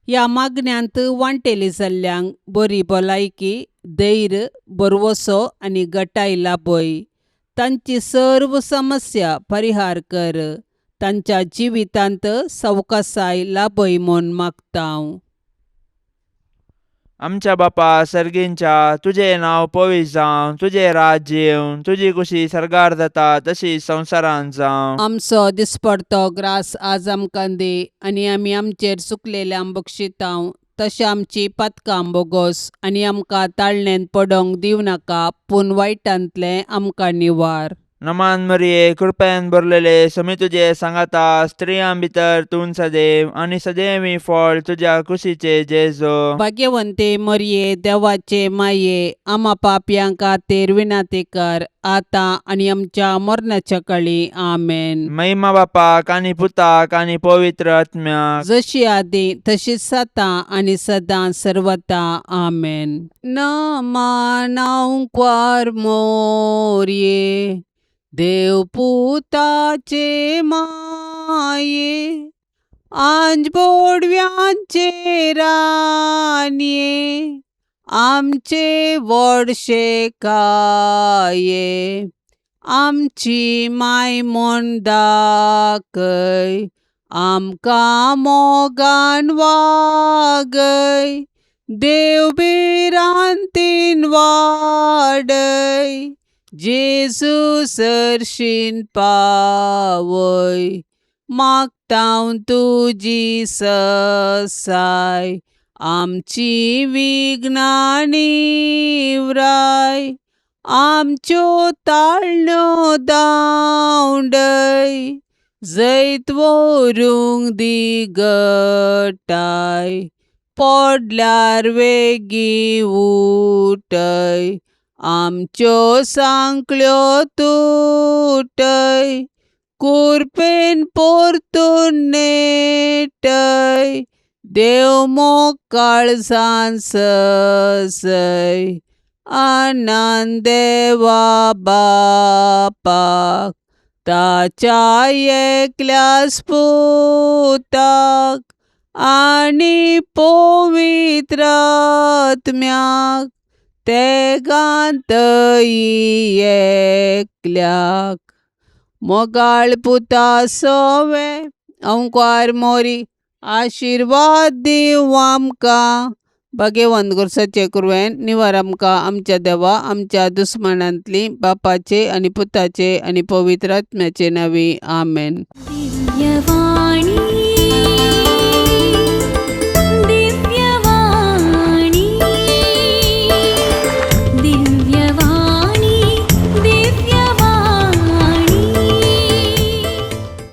ह्या मागण्यांत वांटेली जाल्ल्यांक बरी भलायकी, धैर्य, भरवसो आनी गटाय लाभय. तांची सर्व समस्या परिहार कर. तांच्या जिवितांत सवकासाय लाभय म्हूण मागतांव. आमच्या बापा सर्गींच्या, तुजें नांव पवित्र जावं, तुजें राज्य येवं, तुजी कुशी सर्गार जाता तशी संवसारांत जावं. आमचो दिसपडतो ग्रास आज आमकां दी आनी आमी आमचेर चुकलेल्यांक बक्षितांव तशें आमची पातकां बोगोस आनी आमकां ताळणेंत पडोवंक दिवं नाका पूण वायटांतलें आमकां निवार. नमान मरिये, कृपेन भरलेले, समी तुजे सांगाता, स्त्रियां भितर तूं सदैव आनी सदैवी फळ तुज्या कुशीचे जेजो. भाग्यवंते मरिये, देवाचे माये, आमा पापयां खातीर विनाती कर आतां आनी आमच्या मरणाच्या कळी. आमेन. महिमा बापाक आनी पुताक आनी पवित्र आत्म्याक, जशी आदी तशीच आतां आनी सदां सर्वता. आमेन. नमनांक्वार मोरये, देवपुताचे माये, आंज बोडव्यांचे रानये, आमचे व्हडशे काये, आमची माय म्हूण दाखय, आमकां मोगान वागय, देव भिरांतीन वाडय, जेजू सरशीन पावय, मागतांव तुजी ससाय, आमची विघ्नां निवराय, आमच्यो ताळण्यो दावंडय, जैत व्हरूंक दी गटाय, पडल्यार वेगीं उठय, आमच्यो सांकळ्यो तुटय, कुरपेन परतून नेटय, देव मोग काळजान सजय, आनंद देवा बापाक, ताच्या एकल्याच पुताक आनी पवित्र आत्म्याक, तेगांतय एकल्याक. मोगाळ पुता सोवे अंकार मोरी, आशिर्वाद दिवं आमकां, भाग्यवंत गोरसाचे कुरवेन निवार आमकां आमच्या देवा आमच्या दुस्मानांतली बापाचे आनी पुताचे आनी पवित्र आत्म्याचे नांवी आमेन. दिव्यवाणी.